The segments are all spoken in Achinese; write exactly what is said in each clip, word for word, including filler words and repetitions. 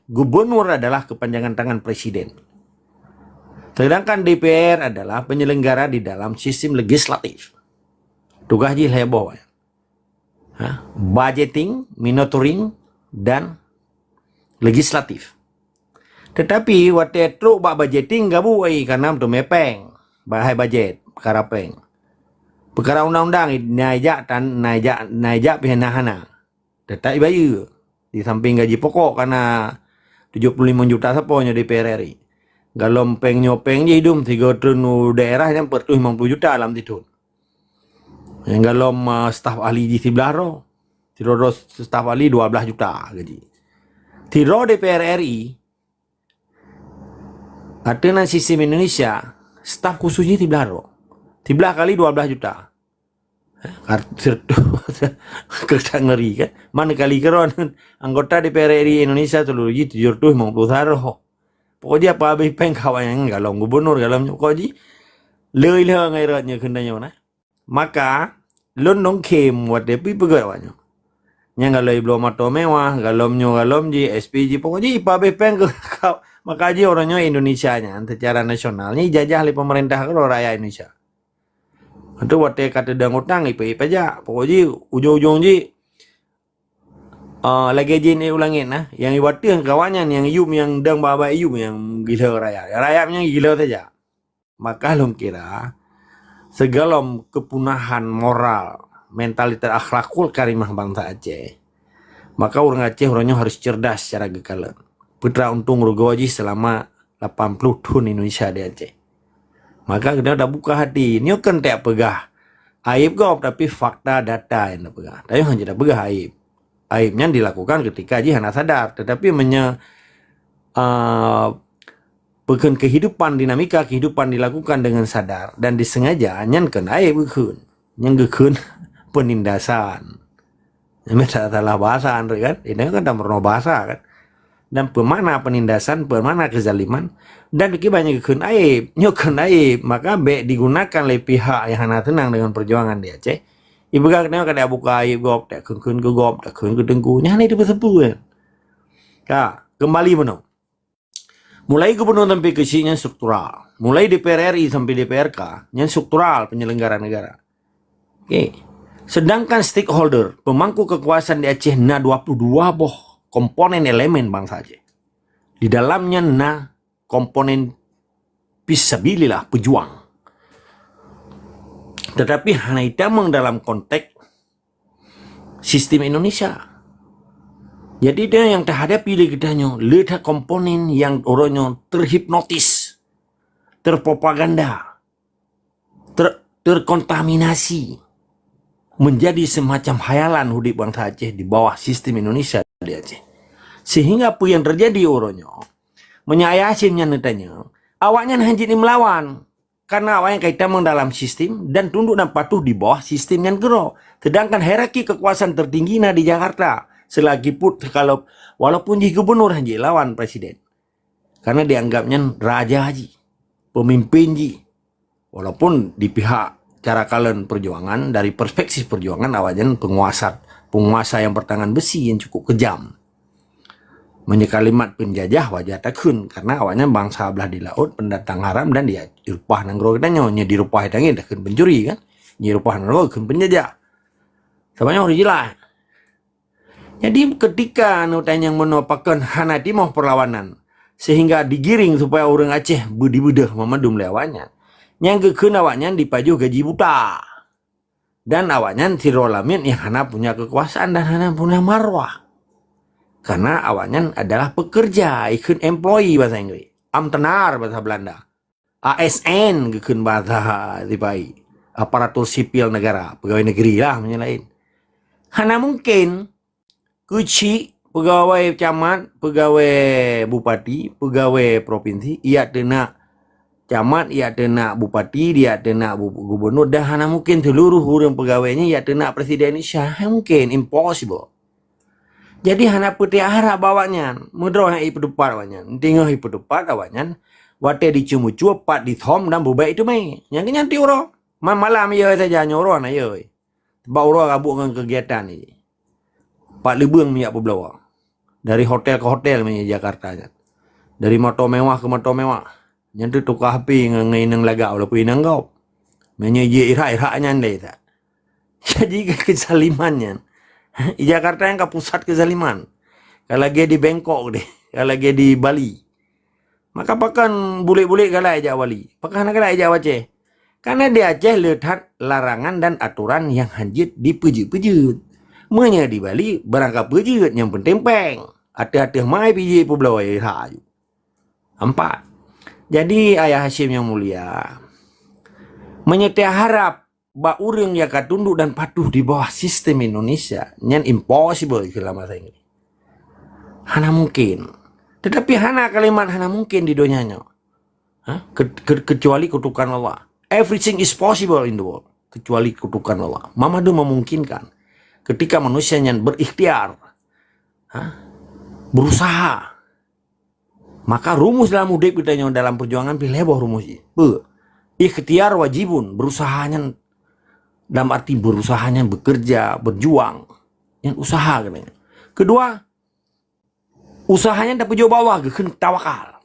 gubernur adalah kepanjangan tangan presiden. Sedangkan D P R adalah penyelenggara di dalam sistem legislatif. Tugas jih lhèe boh. Ha? Budgeting, monitoring, dan legislatif. Tetapi watèe trok bak budgeting, gabu ai kana teumè pèng. Bak hai bajet, peukara pèng. Peukara undang-undang, na ijak tan, na ijak, na ijak pih hana-hana. Teutap ibayeue. Di samping gaji pokok kana tujoh puluh limong juta sapo nyoe di D P R R I. Galom pèng nyoe pèng jih dum, sigoe treun u daerah nyan peuet reutôh limong puluh juta lam sithon. Nyang galom, uh, staf ahli jih siblaih droe. Sidroe staf ahli dua blaih juta gaji. Sidroe D P R R I, ateueh nan sistem Indonesia, staf khusus jih siblaih droe. Siblaih kali dua blaih juta. Art-, sirtu-, keu that ngeri kan. Mana kali keudroe anggota D P R R I Indonesia seluruh jih tujoh reutôh limong puluh sidroe. Pokok jih apa habéh pèng kawan nyang galom gubernur galom nyoe. Pokok jih le ilheueh ngai rot nyoe keunan nyoe nah. Maka lôn dong khém watèe pih peugöt awak nyoe. Nyang galom bloe moto mewah, galom nyoe galom jih, S P jih, pokok jih ipa habéh pèng keu kau. Maka jih uroe nyoe Indonesia nyan secara nasional nyan ijajah lé pemerintah keudroe rakyat Indonesia. Ateueh watèe ka teudong utang, ipeuék pajak. Pokok jih ujong-ujong jih, ah, lagèe jin ék u langét nah. Nyang iwateueng kawan nyan, nyang iyup, nyang dong bak-bak iyup, nyang gila rakyat. Rakyat nyan gila saja. Maka lôn kira, sigohlom keupunahan moral, mentalitas akhlakul karimah bansa Aceh, maka ureueng Aceh uroe nyoe harus cerdas secara geukalon. Peue teuma untông rugoe jih seulama lapan puluh thon Indonesia di Aceh. Maka keuneuk tabuka hati. Nyoe kon tapeugah aib gob, tapi fakta data nyang tapeugah. Tanyoe hana tapeugah aib. Aib nyan dilakukan ketika jih hana sadar. Tetapi meunyoe, ah, peukheun kehidupan, dinamika kehidupan dilakukan dengan sadar dan disengaja, nyan kon aib geukheun. Nyan geukheun penindasan. Nyan salah bahasa, kan? Ini kan dah meureunoe bahasa, kan? Dan peumakna penindasan, peumakna kezaliman, dan kiban nyan geukheun aib. Nyoe kon aib, maka bèk digunakan lé pihak nyang hana seunang dengan perjuangan di Aceh. Ipeugah keunoe ka tabuka aib gob, takheun-kheun keu gob, takheun keu teungku. Nyan hana teupeu-teupeu, kan? Ka, keumbali meunoe. Mulai gubernur sampai keuchik nyan struktural. Mulai D P R R I sampai D P R K nyan struktural penyelenggara negara. Okey. Sedangkan stakeholder, pemangku kekuasaan di Aceh na dua puluh dua boh komponen elemen bansa Aceh. Di dalam nyan na komponen fisabilillah, pejuang. Tetapi hana itamong dalam konteks sistem Indonesia. Jadi, dia nyang tahadapi lé geutanyoe, le that komponen nyang uroe nyoe terhipnotis, terpropaganda, ter-, terkontaminasi, menjadi semacam khayalan udép bansa Aceh di bawah sistem Indonesia di Aceh. Sehingga peue nyang terjadi uroe nyoe, meunyoe Ayah Hasyim nyan neutanyong, awaknyan hana jeuet melawan. Karena awaknyan ka itamong dalam sistem dan tunduk dan patuh di bawah sistem nyan keudroe. Sedangkan hierarki kekuasaan tertinggi na di Jakarta. Seulagipun, kalau, walaupun jih gubernur hana jilawan presiden. Karena dianggap nyan raja jih, pemimpin jih. Walaupun di pihak cara kalon perjuangan, dari perspektif perjuangan, awaknyan penguasa, penguasa yang bertangan besi yang cukup kejam. Meunyoe kalimat penjajah wajar takheun, karena awaknyan bansa blah di laôt, pendatang haram dan di, direupah nanggroe geutanyoe. Nyoe direupah tangieng takheun pencuri, kan? Nyoe direupah nanggroe kheun penjajah. Sabanyoe udah jelas. Jadi, ketika neutanyong meunoe pakon hana timoh perlawanan, sehingga digiring supaya ureuëng Aceh beu-, dibeudôh mandum lé awaknyan, nyang geukheun awaknyan dipajoh gaji buta. Dan awaknyan sidroe lamiet nyang hana punya kekuasaan dan hana punya marwah. Karena awaknyan adalah pekerja, ikheun employee bahasa Inggris. Ambtenaar bahasa Belanda. A S N geukheun bahasa sipai. Aparatur sipil negara, pegawai negeri lah meunyoe laén. Hana mungkin keuchik pegawai camat, pegawai bupati, pegawai provinsi, ijak teunak camat, ijak teunak bupati, ijak teunak bu-, gubernur, dan hana mungkin seluruh ureuëng pegawai nyan ijak teunak presiden Indonesia. Hana mungkin, impossible. Jadi hana peureulée harab bak awaknyan. Meudroe nyang ipeuteupat awaknyan. Teungoh ipeuteupat awaknyan, watée diceumeucue pat dithom dan bubek teumé. Nyang keunyan ti uroe. Man malam yö saja nyoe uroe na yö. Bak uroe rabôk ngon keugiatan ni. Pat leubeueng minyak peubloe. Dari hotel ke hotel meunyoe Jakarta nyan. Dari moto mewah ke moto mewah. Nyan teuh tukang H P ngon, ngon inong lagak walaupun inong gob. Meunyoe jih irak-irak nyan lé that. Jadi kezaliman nyan. Di Jakarta nyang ka pusat kezaliman. Ka lagée di Bangkok deh, ka lagée di Bali. Maka pakon bulék-bulék galak jak Bali? Pakon hana galak jak Aceh? Karena di Aceh le that larangan dan aturan nyang hanjeuet dipeujeuet-peujeuet. Meunyoe di Bali, barang ka peujeuet nyang penting péng. Ateueh-ateueh mai pih jih peubloe ha aju. Empat. Jadi, Ayah Hasyim nyang mulia, meunyoe teuharab bak ureuëng nyang ka tunduk dan patuh di bawah sistem Indonesia, nyan impossible ikheun lam bahasa Inggris. Hana mungkin. Tetapi hana kalimat hana mungkin di donya nyoe. Ha? Ke, ke, kecuali kutukan Allah. Everything is possible in the world. Kecuali kutukan Allah. Mamadu memungkinkan. Ketika manusia nyan berikhtiar, ha? Berusaha. Maka rumus dalam udeb kita nyoe dalam perjuangan pih lhée boh rumus jih. Peue? Ikhtiar wajibun, berusaha nyan dalam arti berusaha nyan bekerja, berjuang. Nyan usaha keunan. Kedua, usaha nyan tapeujok bak Allah geukheun tawakal.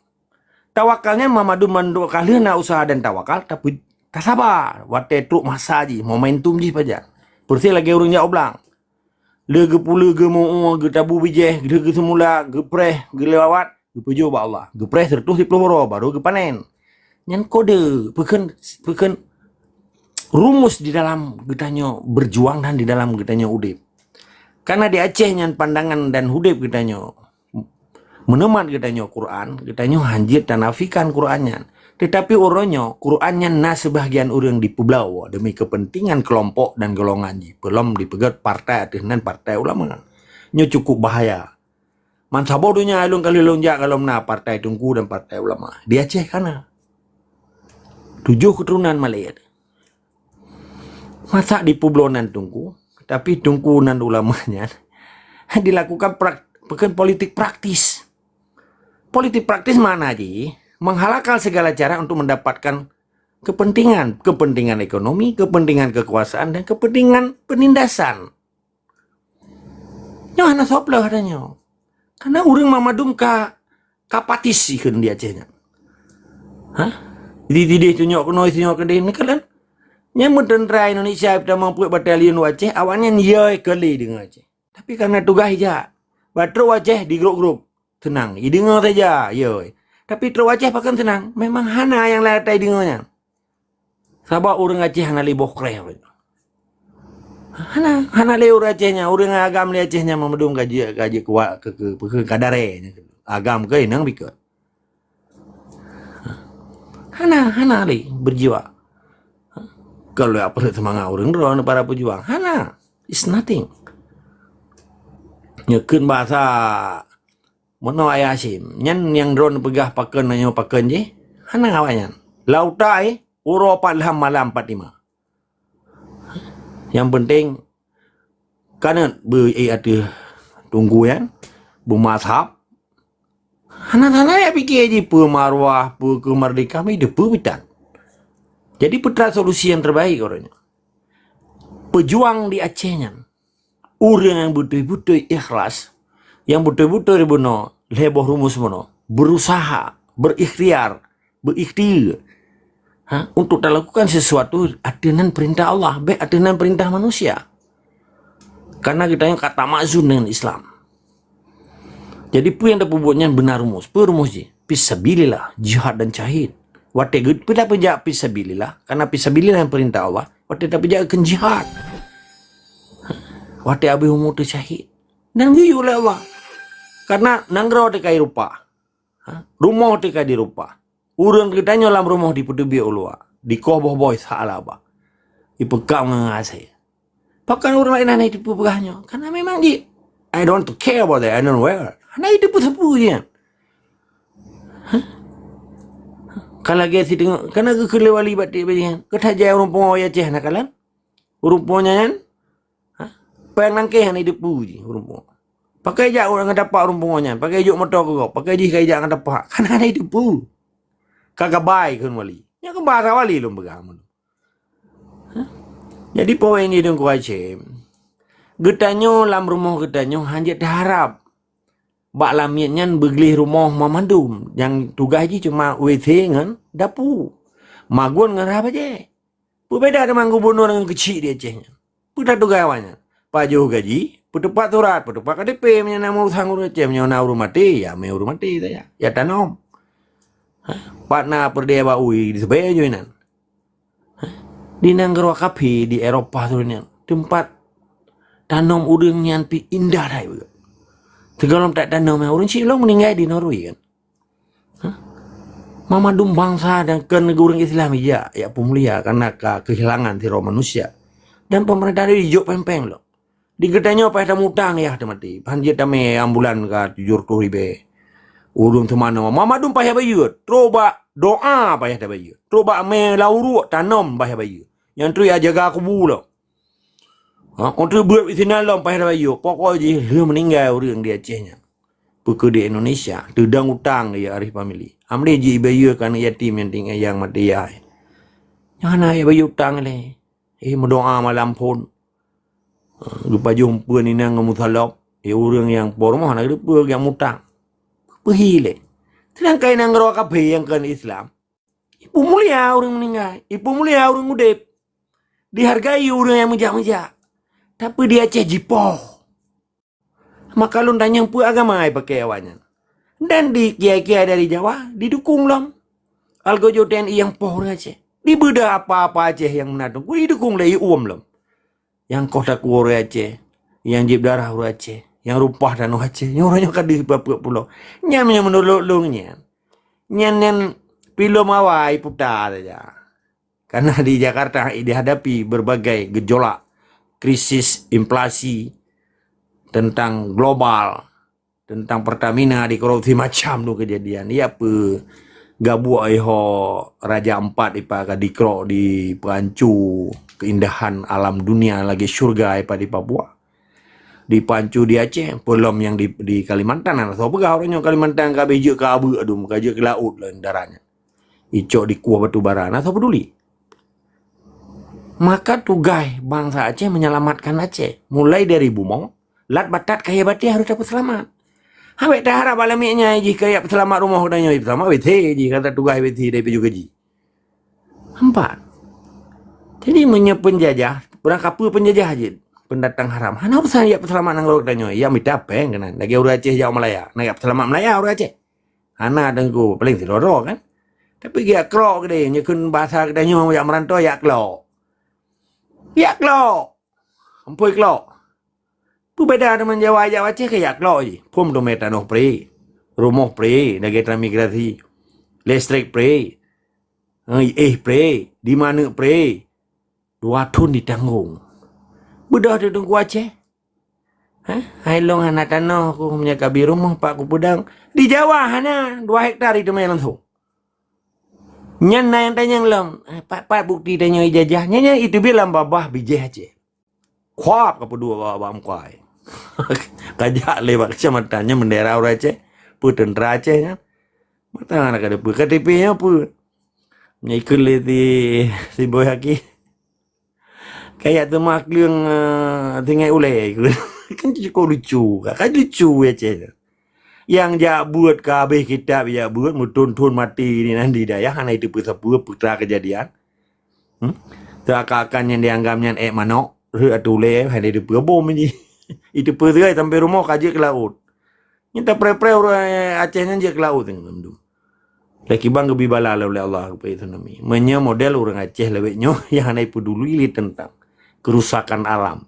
Tawakal nyan mamadu mandua ka lheueh na usaha dan tawakal, tapi tasaba watée trok masa jih, momentum jih pajan. Persis lagée ureuëng jak u blang. Le geupule geumu'ue, geutabu bijéh, geu- geuseumula, geupreh, geulewat, geupeujok bak Allah. Geupreh seratus lhèe ploh uroe baru geupanen. Nyan kode, peukheun, peukheun rumus di dalam geutanyoe berjuang dan di dalam geutanyoe udeb. Karena di Aceh nyan pandangan dan udeb geutanyoe, meuneumat geutanyoe Quran, geutanyoe hanjeuet tanafikan Quran nyan. Tetapi uroe nyoe, Quran nyan na seubahgian ureuëng dipeubloe demi keupeuntengan keulompok dan golongan jih, peulom dipeugét partai ateueh nan partai ulama. Nyoe cukup bahaya. Mansaboh donya lôn ka lheueh lôn jak golom na partai teungku dan partai ulama. Di Aceh ka na. Tujoh keuturonan malée. Masa dipeubloe nan teungku, tapi teungku nan ulama nyan dilakukan prak-, peukheun politik praktis. Politik praktis makna jih menghalalkan segala cara untuk mendapatkan kepentingan, kepentingan ekonomi, kepentingan kekuasaan, dan kepentingan penindasan. Nyoe hana soe pleueh tanyoe. Karena ureuëng mamandum ka, ka patis ikheun di Aceh nyan. Ha? Di, di deh tunyok keunoe, tunyok keudeh, ni kan? Nyan meuteuntra Indonesia tamong peuet batalion u Aceh, awaknyan yoi keu lé deungon Aceh. Tapi karena tugaih jak, bak trok Aceh di grup-grup, seunang. Ideungoe saja, yoi. Tapi trok Aceh pakon seunang, memang hana nyang laén ata ideungoe nyan. Sabab ureuëng Aceh hana lé boh kreh. Hana, hana lé ureuëng Aceh nyan, ureuëng agam lé Aceh nyan meumedum gaji, gaji kuat ke, ke, ke, ke kadare. Agam ke inong bikot. Hana, hana lé berjiwa. Kalau apa semangat ureuëng droe para pejuang, hana. It's nothing. Nyekeun bahasa Meunoe Ayah Hasyim, nyan nyang droen peugah pakon nyoe pakon jih, hana awaknyan. Lauta, eh, uroe pat lham malam pat lima. Nyang penting, kaneuet beu-, eh, ateueh teungku nyan, beumazhab. Hana-hana ya pike jih peue marwah, peue keumerdeka, mi deupeu bitan. Jadi, putra solusi yang terbaik uroe nyoe. Pejuang di Aceh nyan, ureuëng nyang beutôi-beutôi ikhlas, nyang beutôi-beutôi bunoe lhée boh rumus bunoe, berusaha, berikhtiar, berikhtiar, ha, untuk talakukan sesuatu ateueh nan perintah Allah, bék ateueh nan perintah manusia. Karena geutanyoe ka tamakzun dengan Islam. Jadi, peue nyang tapeubuet nyan beuna rumus. Peue rumus jih? Fisabilillah, jihad dan syahid. Watée geu-, peue tapeujak fisabilillah? Karena fisabilillah nyang perintah Allah. Watée tapeujak keu jihad. Watée abéh umu teuh syahid. Dan geuyue lé Allah. Karena nanggroe teuka dirumpah. Ha? Rumoh teuka dirumpah. Ureuëng geutanyoe lam rumoh dipeuteubiet u luwa. Dikoh boh-boh sa laba. Dipeukam ngon asée. Pakon ureuëng laén hana jiteupeu peugah nyoe? Karena memang jih, I don't care about that, I don't wear. Hana jiteupeu sapeue jih nyan. Hah? Ka lagée si teungoh, kana geukheun lé wali batik bajingan. Keu that jai ureuëng pungo ya Aceh na kalon. Ureuëng pungo nyan, hah? Péng nangkée hana jiteupeu jih ureuëng pungo. Pakai jak ureuëng ngon tapak ureuëng pungo nyan, pakai jok moto keu gob, pakai jih kai jak ngon tapak. Kan hana jiteupeu. Ka gabai kheun wali. Nyan keu bahasa wali lôn peugah meunyoe. Jadi, poin jih Teungku Hasyim, geutanyoe lam rumoh geutanyoe hanjeuet teuharab. Bak lamiet nyan beugleh rumoh mamandum, nyang tugaih jih cuma WC ngon dapu, magun ngon rhah bajée. Peubeda teuma gubunur nyang keuchik di Aceh nyan. Peue tatugaih awaknyan? Pajoh gaji, peuteupat surat, peuteupat K T P, meunyoe na urusan ureuëng Aceh, meunyoe na ureuëng maté, ya mé ureuëng maté saja, ya tanom. Ha? Pat na peureudée bak ui di seubée jih nan. Ha? Di nanggroe kafé di Eropa tu nyan, teumpat tanom ureuëng nyan pi indah that. Sigohlom that tanom ureuëng cit lom meuninggai di Norway kan. Hah? Mamandum bansa dan keu ureuëng Islam ijak, jak peumulia karena ka keuhilangan sidroe manusia. Dan pemerintah tadi dijok péng-péng lom. Di geutanyoe payah tamutang yah teumaté. Ban jeuet tamé ambulan ka tujoh reutôh ribée. Ureuëng teumanoe. Mamandum payah bayeue. Trok bak doa payah tabayeue. Trok bak mé lam uruek tanom payah bayeue. Nyang treuk jak jaga kubu lom. Ha, kon treuk beuet sinan lom payah tabayeue. Pokok jih lheueh meuninggai ureuëng di Aceh nyan. Peue keu di Indonesia, teudong utang ya arif family. Amri ji bayeue keu aneuk yatim nyang tinggai nyang maté yai. Nyan hana ya bayeue utang lé. Eh, meudoa malam phon. Geupajoh peue inong ngon meusalop. Eh, ureuëng nyang po rumoh hana geuteupeue nyang mutang. Peuhi lé. Sedangkan nanggroe kafé nyang kon Islam, ipeumulia ureuëng meuninggai, ipeumulia ureuëng udeb. Dihargai ureuëng nyang meujak-meujak. Tapi di Aceh jipoh. Maka lôn tanyong peue agama ipaké awaknyan. Dan di kiai-kiai dari Jawa didukung lom. Algojo T N I nyang poh ureuëng Aceh. Dibeudah apa-apa Aceh nyang meunan teungku didukung lé iuem lom. Nyang koh takue ureuëng Aceh, nyang jieb darah ureuëng Aceh, nyang rumpah tanoh Aceh, nyoe uroe nyoe ka deuh bak peuet pulo. Nyan meunyoe meunurot lôn nyan. Nyan nyan pilom awai puta saja. Karena di Jakarta dihadapi berbagai gejolak, krisis, inflasi, tentang global, tentang Pertamina dikorupsi, macam tu kejadian. Ya apa gabuek iho Raja Empat ipa ka dikrok di perancu keindahan alam dunia lagi syurga ipa di Papua. Di perancu di Aceh, pelom yang di, di Kalimantan. Nah, so peugah orang nyoe Kalimantan ka habéh jeuet ke abeuk adu, ka jeuet ke laut lah daratnya. Icok dikueh batu bara, na soe peduli. Maka tugaih bansa Aceh menyelamatkan Aceh. Mulai dari bumoe, lat batat kayée batée harôh tapeuseulamat. Hawét taharab alam miet nyai jih kayée peuseulamat rumoh geutanyoe, peuseulamat WC jih, kata tugaih WC dari paju gaji. Empat. Jadi meunyoe penjajah, urang kapeue penjajah jeuet, pendatang haram. Hana urusan jak peuseulamat nanggroe geutanyoe, jak mita péng keunan. Lagée ureuëng Aceh jak Malaya, na jak peuseulamat Malaya ureuëng Aceh. Hana teungku, paléng sidroe-droe kan. Tapi geujak krok keudeh, nyoe kheun bahasa geutanyoe jak meurantoi jak klok. Jak klok. Ampoi klok. Peubeda deungon Jawa jak Aceh keu jak klok jih. Phom teumé tanoh pre. Rumoh pre, lagée transmigrasi. Listrik pre. Eh, éh pre, di maneuk pre. Dua thon ditanggong. Beudôh teuh teungku Aceh. Hah? Hai lôn hana tanoh ku, meunyoe ka bi rumoh pat kupeudong. Di Jawa hana, dua hektar iteumé langsong. Nyan na nyang tanyong lom, eh, pat-pat bukti tanyoe ijajah. Nyan, nyan iteubiet lam babah bijéh Aceh. Kuab ka peuduek bak, bak muka ai. Kajak lé bak keucamatan nyan bendera ureuëng Aceh. Peue teuntra Aceh nyan. Mata hana ka teupeue. K T P nyan peue? Nyan ikheun lé si, si Boy Haki. Kayak teuma kleueng, eh, tinggai ulée. Kan cukup lucu. Kan lucu ya, Ceh. Nyang jak beuet ka habéh kitab jak beuet, meuthon-thon maté di nan di dayah, hana iteupeue sapeue peue teuma keujadian. Hmm? Teuakan-akan nyang dianggap nyan ék manok, rhot ateueh ulée, hana iteupeue bom jih. Iteupeue sagai sampoe rumoh ka jeuet keu laôt. Nyan tapreh-preh ureuëng Aceh nyan jeuet keu laôt teungoh mandum. Lé kiban geubi bala lé Allah keupeue tsunami. Meunyoe model ureuëng Aceh lawét nyoe nyang hana peuduli lé teuntang kerusakan alam,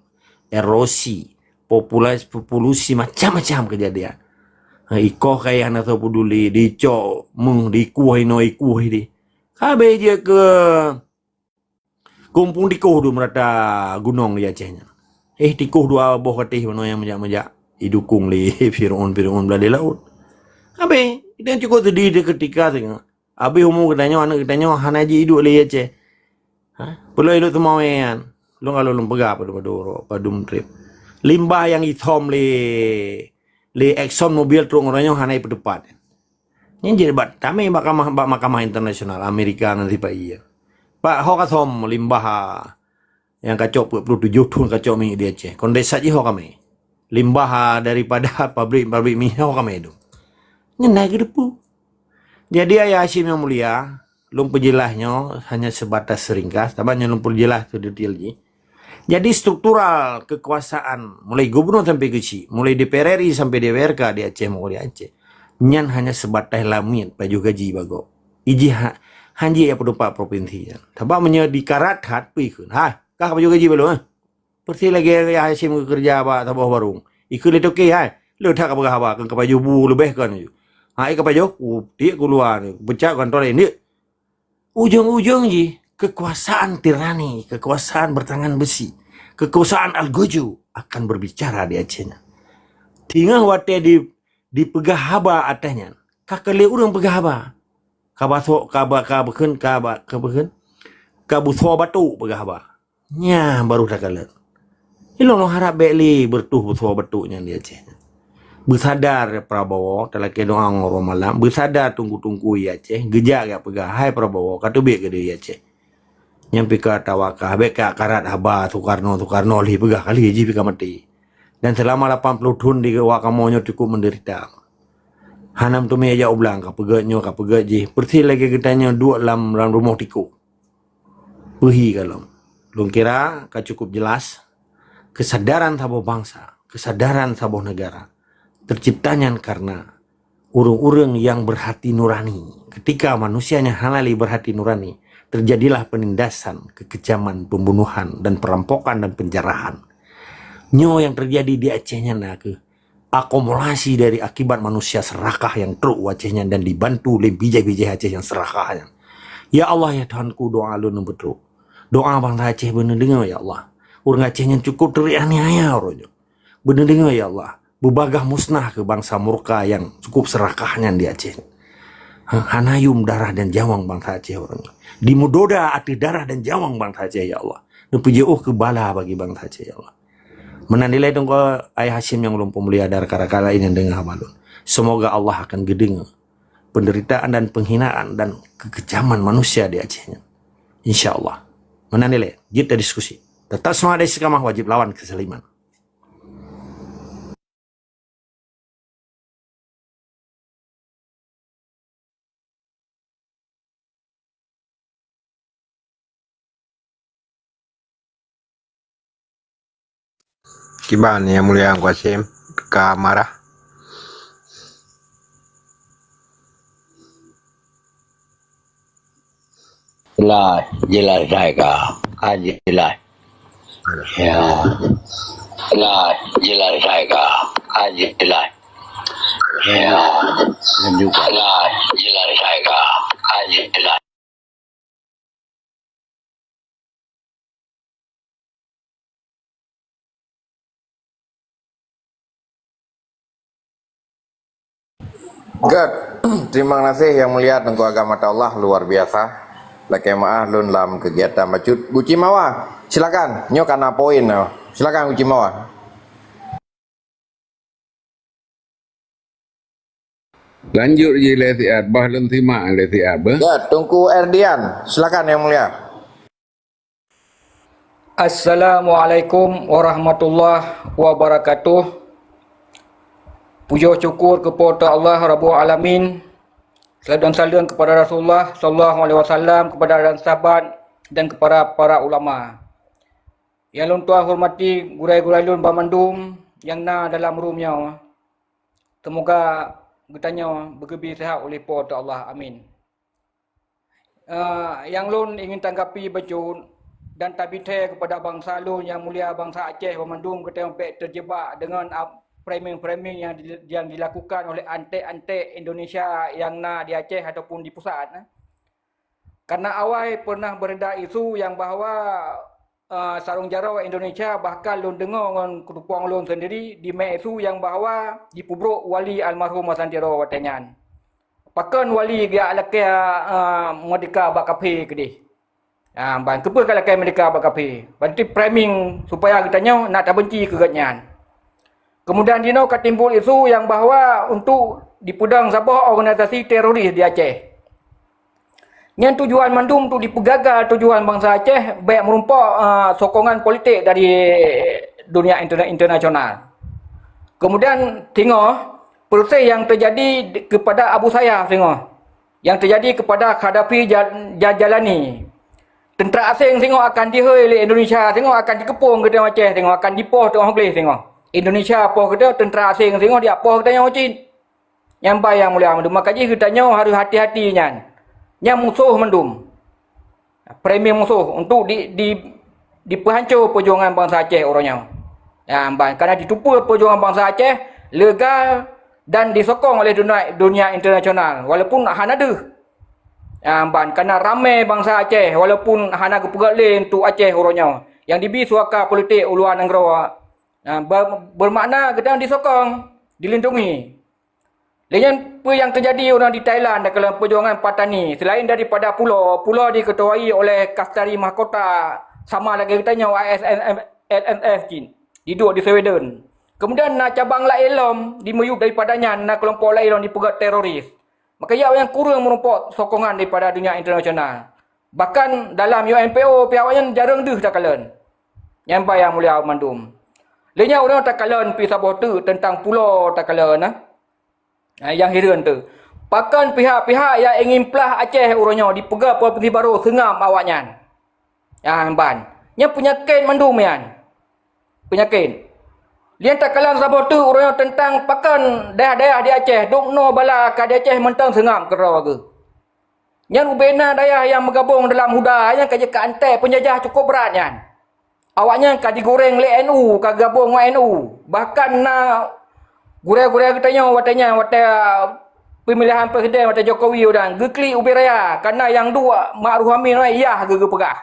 erosi, populasi, populasi macam-macam keujadian. Ha, ikoh kayèe hana soe peuduli, dicok meuh, dikueh inoe, ikueh idéh. Ka habéh jeuet keu Kumpung tikoh dum rata gunong di Aceh nyan. Eh, tikoh dua boh katéh meunoe nyang meujak-meujak idukong lé Firaun-Firaun blah di laôt. Habéh, dan cukôp seudeh di keutika singoh. Habéh umu geutanyoe, aneuk geutanyoe hana jiduek lé Aceh. Ha? Peuleueh ilok teumawé nyan. Lôn ka lôn peugah padum-padum padum trép. Limbah nyang ithom lé, lé Exxon Mobil trok ngon nyoe hana ipeuteupat. Nyan jeuet bak tamé bak mahkamah, bak mahkamah internasional Amerika ngon sipa-i. Pak, ho ka som limbah, ha, nyang kacok peuet puluh tujoh thon kacok minyeuk di Aceh. Kondesa jih ho ka mé. Limbah, ah, daripada pabrik-pabrik minyeuk ka meuidong. Nyan na geuteupeue. Jadi, Ayah Hasyim nyang mulia, lôn peujeulaih nyoe hanya sebatas ringkas, sabab nyoe lôn peujeulaih keu detail jih. Jadi, struktural kekuasaan, mulai gubernur sampai keuchik, mulai D P R R I sampai D P R K di Aceh, Meuhuli Aceh, nyan hanya sebatas lamiet pajoh gaji bagoe. Ijih ha-, hanjeuet ya peudupat provinsi nyan. Sabab meunyoe dikarat that, peue ikheun? Hai, kah pajoh gaji bak lôn, eh? Persis lagèe Yahya Hasyim geukeureuja bak saboh warong. Ikheun lé toke, hai, le that ka peugah haba, keu ka pajoh bu leubeh kon. Hai, ka pajoh, ku tiek ku luwa ni, ku peucat kantô laén, diek. Ujong-ujong jih, kekuasaan tirani, kekuasaan bertangan besi, kekuasaan algojo akan berbicara di Aceh nyan. Teungoh watèe di, dipeugah haba ateueh nyan, ka keu lé ureueng peugah haba. Ka basoe, ka ba, ka beukheun, ka ba, ka beukheun, ka busoe batok peugah haba. Nyan baru takalon. Ilôn lôn harab bèk lé beureutoh busoe batok nyan di Aceh. Beusadar Prabowo, talakèe doa ngon uroe malam, beusadar teungku-teungku di Aceh, geujak geupeugah, "Hai Prabowo, ka teubiet keu di Aceh." Nyan pih ka tawakah, bèk ka karat haba Soekarno, Soekarno lé peugah kali jih pih ka maté. Dan seulama lapan ploh thon di awak kamoe nyoe cukup menderita. Hana meuteumé jak u blang, ka peugöt nyoe, ka peugöt jih. Persis lagèe geutanyoe duek lam, lam rumoh tikôh. Peuhi ka lom. Lôn kira ka cukup jelas, kesadaran saboh bansa, kesadaran saboh negara tercipta nyan karena ureueng-ureueng nyang berhati nurani. Ketika manusia nyang hana lé berhati nurani, terjadilah penindasan, kekejaman, pembunuhan, dan perampokan dan penjarahan. Nyoe nyang terjadi di Aceh nyan na kheueh akumulasi dari akibat manusia serakah nyang trok u Aceh nyan dan dibantu lé bijéh-bijéh Aceh nyang serakah nyan. Ya Allah, ya Tuhanku, doa lôn beutrok. Doa bansa Aceh beuneudeungoe, ya Allah. Ureueng Aceh nyan cukup teuaniaya uroe nyoe. Beuneudeungoe, ya Allah. Beubagaih musnah keu bansa murka nyang cukup serakah nyan di Aceh. Ha, hana yum darah dan jawang bansa Aceh uroe nyoe. Dimeudoda ateueh darah dan jawang bansa Aceh, ya Allah. Neupeujiôh keu bala bagi bansa Aceh, ya Allah. Meunan dilèe Teungku Ayah Hasyim nyang ulôn peumulia dan rakan-rakan laén nyang deungö haba lôn. Semoga Allah akan geudeungoe penderitaan dan penghinaan dan kekejaman manusia di Aceh nyan. Insya Allah. Meunan dilèe, jeuet tadiskusi. Tetap seumangat dan istiqamah, wajib lawan kezaliman. Kiban Yang Mulia Teungku Hasyim ka marah. Jelas, jelas saya ka. Ka jelas. Ya. Jelas, jelas saya ka. Ka jelas. Ya. Dan juga. Jelas, jelas saya ka. Ka jelas. Gèt, terima kasih Yang Mulia Teungku Agam Ataullah, luar biasa. Lakèe meu'ah lôn lam kegiatan bacut. Guci Mawa, silakan. Nyoe ka na poin nyoe. Silakan Guci Mawa. Lanjut jih lé siat, bah lôn simak lé siat beuh. Ya, Teungku Erdian, silakan Yang Mulia. Assalamualaikum warahmatullahi wabarakatuh. Pujoe syukur keu Po teu Allah Rabbul Alamin. Saleuet dan saleuem kepada Rasulullah sallallahu alaihi wasallam, kepada dan sahabat dan kepada para ulama. Nyang lôn tuan hormati gurèe-gurèe lôn banmandum nyang na dalam room nyoe. Seumoga geutanyoe beugeubri seuhat ulèh Po teu Allah. Amin. Eh, nyang lôn ingin tanggapi bacut dan tabithèe keupada bansa lôn nyang mulia, bansa Aceh banmandum, geutanyoe bèk teujeubak deungon ap-, framing-framing nyang di-, nyang dilakukan oleh antek-antek Indonesia nyang na di Aceh ataupun di pusat, eh. Karena awai pernah beredar isu nyang bahwa, eh, sarong jaroe Indonesia, bahkan lôn deungoe ngon keutupông lôn sendiri, dimè isu nyang bahwa jipeubrôk wali almarhum Hasan Tiro watèe nyan. Pakon wali geulakèe, eh, meurdeka bak kaphé keudéh? Ah, ban keupeue geulakèe meurdeka bak kaphé? Berarti framing supaya geutanyoe nak tabenci keu gobnyan. Kemudian jinoe ka timbul isu nyang bahwa untuk dipeudong saboh organisasi teroris di Aceh. Nyan tujuan mandum untuk dipeugagal tujuan bansa Aceh, bèk meurumpok, ah, sokongan politik dari dunia interna-, internasional. Kemudian singoh, persis nyang teujadi di-, keupada Abu Sayyaf singoh, nyang teujadi keupada Qaddafi Ja-, Ja-, Jailani. Teuntra aséng singoh akan jihôi lé Indonesia, singoh akan jikeupông geutanyoe Aceh, singoh akan jipoh teungoh gleh singoh. Indonesia poh geutanyoe, teuntra aséng singoh jipoh geutanyoe cit. Nyang ban nyang mulia mandum, maka jih geutanyoe harôh hati-hati nyan. Nyan musoh mandum. Framing musoh untuk di, di, dipeuhanco peujuangan bansa Aceh uroe nyoe. Nyang ban, karena jiteupeue peujuangan bansa Aceh legal dan disokong oleh dunia, dunia internasional, walaupun hana deuh. Nyang ban, karena ramé bansa Aceh, walaupun hana geupeugét lé untuk Aceh uroe nyoe, nyang jibi suaka politik u luwa nanggroe, ah, ber-, bermakna geutanyoe disokong, dilindungi. Lé nyan peue nyang teujadi uroe nyoe di Thailand takalon peujuangan Patani, selain daripada pulo, pulo diketuai oleh Kastari Mahkota sama lagée geutanyoe I S N F, S N F cit, diduek di Sweden. Kemudian na cabang laén lom di miyueb daripada nyan na keulompok laén lom dipeugét teroris. Maka awaknyan kureueng meurumpok sokongan daripada dunia internasional. Bahkan dalam U N P O pih awaknyan jareueng deuh takalon. Nyang ban nyang mulia mandum. Lé nyan uroe nyoe takalon pih saboh teuk teuntang pulo takalon, nah. Nah, nyang hireuen teuh. Pakon pihak-pihak nyang ingin plah Aceh uroe nyoe dipeugah provinsi barô seungab awaknyan? Nyang ban. Nyan peunyakét mandum nyan. Peunyakét. Lé nyan takalon saboh teuk uroe nyoe teuntang pakon dayah-dayah di Aceh, dum noe bala ka di Aceh mantong seungab keudroe geuh. Nyan ubena dayah nyang meugabong dalam HUDA nyan ka jeuet keu anték peunjajah cukôp brat nyan. Awaknyan ka jigureng lé N U, ka gabong ngon N U. Bahkan na gurée-gurée geutanyoe watée nyan, watée, ah, peumilihan presiden watée Jokowi udah geuklik ubé raya, karena nyang duek Ma'ruf Amin nyan yah geupeugah.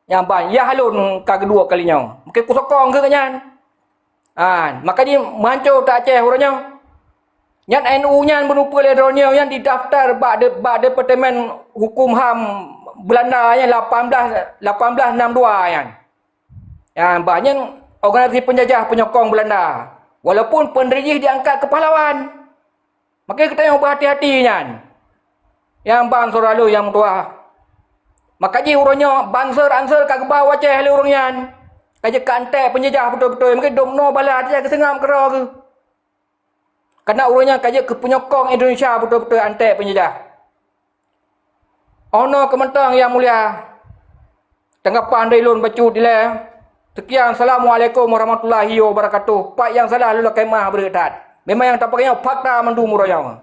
Nyang ban, yah lôn ka geuduek kali nyoe. Mungken kusokong keu nyan. Ah, maka jih meuhanco that Aceh uroe nyoe. Nyan N U nyan beuneupeue lé droeneuh nyan didaftar bak de-, bak Departemen Hukum HAM Belanda nyan lapan belas, lapan belas enam dua nyan. Nyan, bah nyan organisasi peunjajah peunyokong Belanda. Walaupun pendiri jih diangkat keu pahlawan. Maka geutanyoe beuhati-hati nyan. Nyang ban syedara lôn nyang meutuwah. Maka jih uroe nyoe banser-anser ka geuba u Aceh lé ureuëng nyan. Ka jeuet keu anték peunjajah beutôi-beutôi, mungken dum noe bala Aceh geuseungab keudroe geuh. Karena ureuëng nyan ka jeuet keu peunyokong Indonesia beutôi-beutôi anték peunjajah. Oh noe keuh mantong nyang mulia. Tanggapan dari lôn bacut ilée. Sekian, Assalamualaikum warahmatullahi wabarakatuh. Pat nyang salah lôn lakée meuah breueh that. Memang nyang tapakék nyoe fakta mandum uroe nyoe.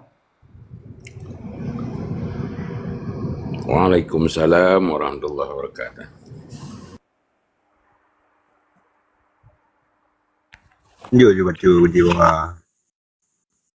Waalaikumsalam warahmatullahi wabarakatuh. Jujur bacut jiwa.